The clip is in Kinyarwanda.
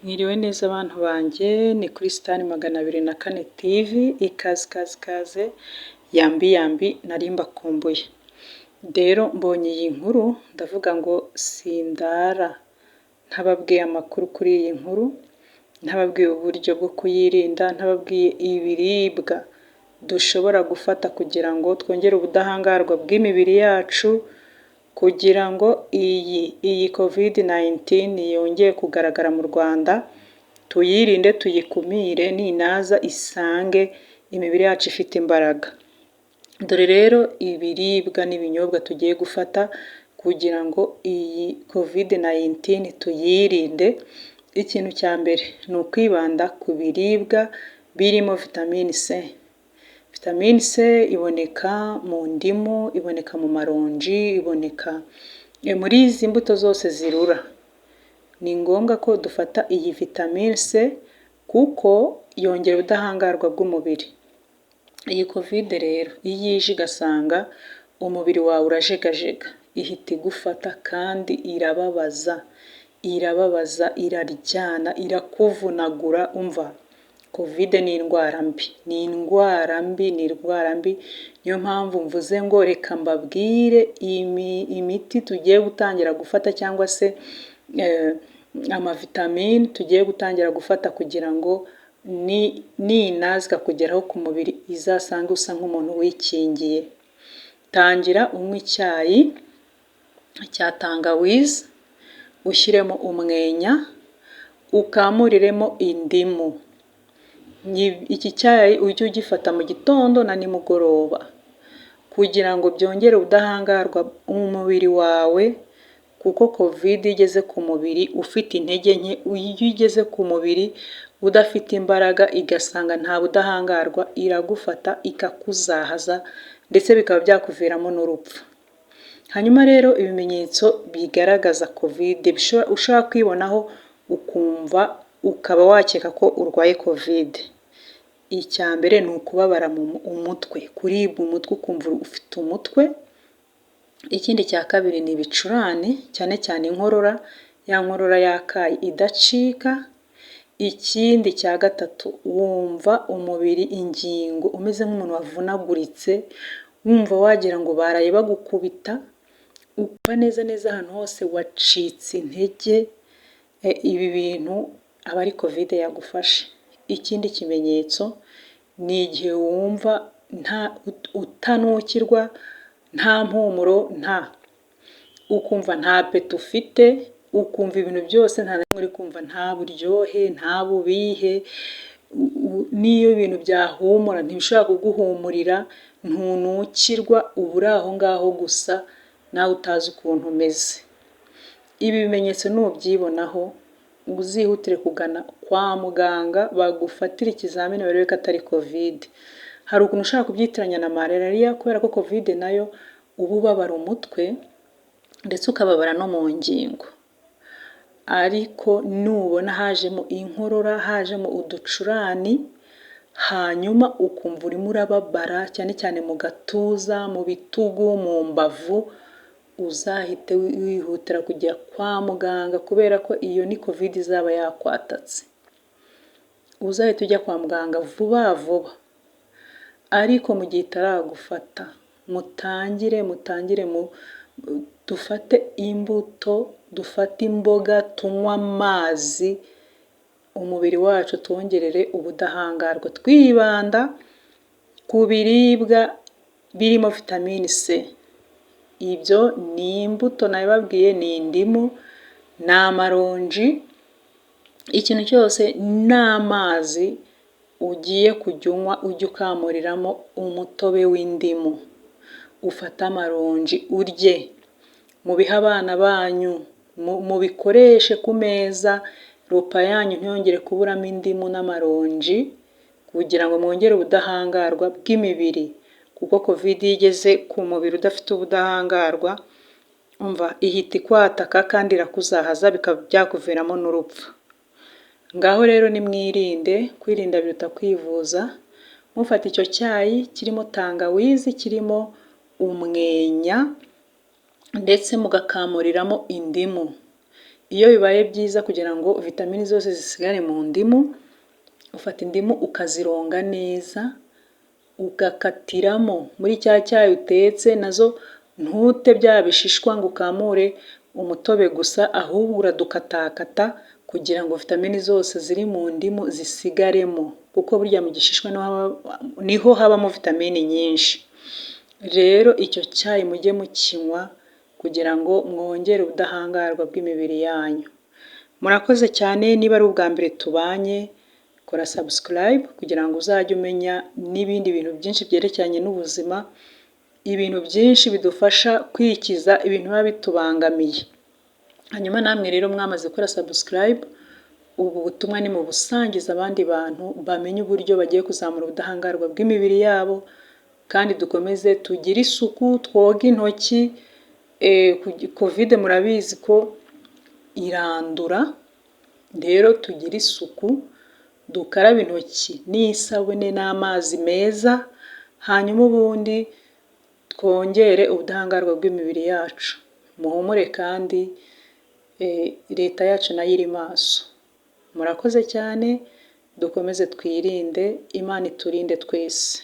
Mwiriwe neza bantu banjye, ni kuri Sitani 204 TV, ikaze ikaze ikaze, yambi yambi, nari mbakumbuye. Rero mbonye iyi nkuru ndavuga ngo sindara ntababwiye amakuru kuri iyi nkuru, ntababwiye uburyo bwo kuyirinda, ntababwiye ibiribwa dushobora gufata kugira ngo twongere ubudahangarwa bw'imibiri yacu, kugira ngo iyi Covid 19 yongeye kugaragara mu Rwanda, tuyirinde, tuyikumire, ninaza isange imibiri yacu ifite imbaraga. Dore rero ibiribwa n'ibinyobwa tugiye gufata kugira ngo iyi Covid 19 tuyirinde. Ikintu cya mbere ni ukwibanda ku biribwa birimo vitamine C. Vitamine C iboneka mu ndimu, iboneka mu maronji, iboneka muri izi mbuto zose zirura. Ni ngombwa ko dufata iyi vitamine C kuko yongera ubudahangarwa bw'umubiri. Iyi Covid rero iyo ije igasanga umubiri wawe urajegajega, ihita igufata kandi irababaza, irababaza, iraryana, irakuvunagura, umva, Covid ni indwara mbi, ni indwara mbi, ni indwara mbi, niyo mpamvu mvuze ngo reka mbabwire imiti tugiye gutangira gufata cyangwa se amavitamine tugiye gutangira gufata kugira ngo ninaza ikakugeraho ku mubiri izasange usa nk'umuntu wikingiye. Tangira unywa icyayi cya tangawizi, ushyiremo umwenya, ukamuriremo indimu. Iki cyayi ujye ugifata mu gitondo na nimugoroba kugira ngo byongere ubudahangarwa mu mubiri wawe, kuko Covid iyo igeze ku mubiri ufite intege nke, iyo igeze ku mubiri udafite imbaraga igasanga nta budahangarwa, iragufata ikakuzahaza ndetse bikaba byakuviramo n'urupfu. Hanyuma rero ibimenyetso bigaragaza Covid ushobora kwibonaho ukumva ukaba wakeka ko urwaye Covid. Icya mbere ni ukubabara umutwe, kuribwa umutwe ukumva ufite umutwe. Ikindi cya kabiri ni ibicurane, cyane cyane inkorora, ya nkorora yakaye idacika. Ikindi cya gatatu, wumva umubiri, ingingo, umeze nk'umuntu wavunaguritse, wumva wagira ngo baraye bagukubita, ukumva neza neza ahantu hose wacitse intege, ibi bintu aba ari Covid yagufashe. Ikindi kimenyetso ni igihe wumva utanukirwa, nta mpumuro, nta ukumva nta appétit ufite, ukumva ibintu byose nta na rimwe uri kumva, nta buryohe, nta bubihe, n'iyo ibintu byahumura ntibishobora kuguhumurira, ntunukirwa, uba uri aho ngaho gusa nawe utazi ukuntu umeze. Ibi bimenyetso nubyibonaho uzihutire kugana kwa muganga bagufatire ikizamini barebe ko atari Covid. Hari ukuntu ushobora kubyitiranya na malariya kubera ko Covid nayo uba ubabara umutwe ndetse ukababara no mu ngingo. Ariko nubona hajemo inkorora, hajemo uducurane, hanyuma ukumva urimo urababara cyane cyane mu gatuza, mu bitugu, mu mbavu, uzahite wihutira kujya kwa muganga kubera ko iyo ni Covid izaba yakwatatse. Uzahite ujya kwa muganga vuba vuba, ariko mu gihe itaragufata mutangire mutangire dufate imbuto, dufate imboga, tunywe amazi, umubiri wacu tuwongerere ubudahangarwa, twibanda ku biribwa birimo vitamine C. Ibyo ni imbuto nabibabwiye, ni indimu, ni amaronji, ikintu cyose n'amazi ugiye kujya unywa ujye ukamuriramo umutobe w'indimu, ufate amaronji urye, mubihe abana banyu, mubikoreshe ku meza, repas yanyu ntiyongere kuburamo indimu n'amaronji kugira ngo mwongere ubudahangarwa bw'imibiri, kuko Covid iyo igeze ku mubiri udafite ubudahangarwa, umva, ihita ikwataka kandi irakuzahaza bikaba byakuviramo n'urupfu. Ngaho rero nimwirinde, kwirinda biruta kwivuza, mufata icyo cyayi kirimo tangawizi, kirimo umwenya ndetse mugakamuriramo indimu. Iyo bibaye byiza, kugira ngo vitamini zose zisigare mu ndimu, ufata indimu ukazironga neza, ugakatiramo muri cya cyayi utetse, nazo ntute bya bishishwa ngo ukamure umutobe gusa, ahubwo uradukatakata kugira ngo vitamini zose ziri mu ndimu zisigaremo, kuko burya mu gishishwa niho habamo vitamini nyinshi. Rero icyo cyayi mujye mukinywa kugira ngo mwongere ubudahangarwa bw'imibiri yanyu. Murakoze cyane. Niba ari ubwa mbere tubanye, kora subscribe kugira ngo uzajye umenya n'ibindi bintu byinshi byerekeranye n'ubuzima, ibintu byinshi bidufasha kwikiza ibintu biba bitubangamiye. Hanyuma namwe rero mwamaze gukora subscribe, ubu butumwa ni mu busangiza abandi bantu bamenye uburyo bagiye kuzamura ubudahangarwa bw'imibiri yabo, kandi dukomeze tugire isuku, twoge intoki. Covid murabizi ko irandura, rero tugire isuku, dukarabe intoki n'isabune n'amazi meza, hanyuma ubundi twongere ubudahangarwa bw'imibiri yacu. Muhumure, kandi leta yacu nayo iri maso. Murakoze cyane, dukomeze twirinde, Imana iturinde twese.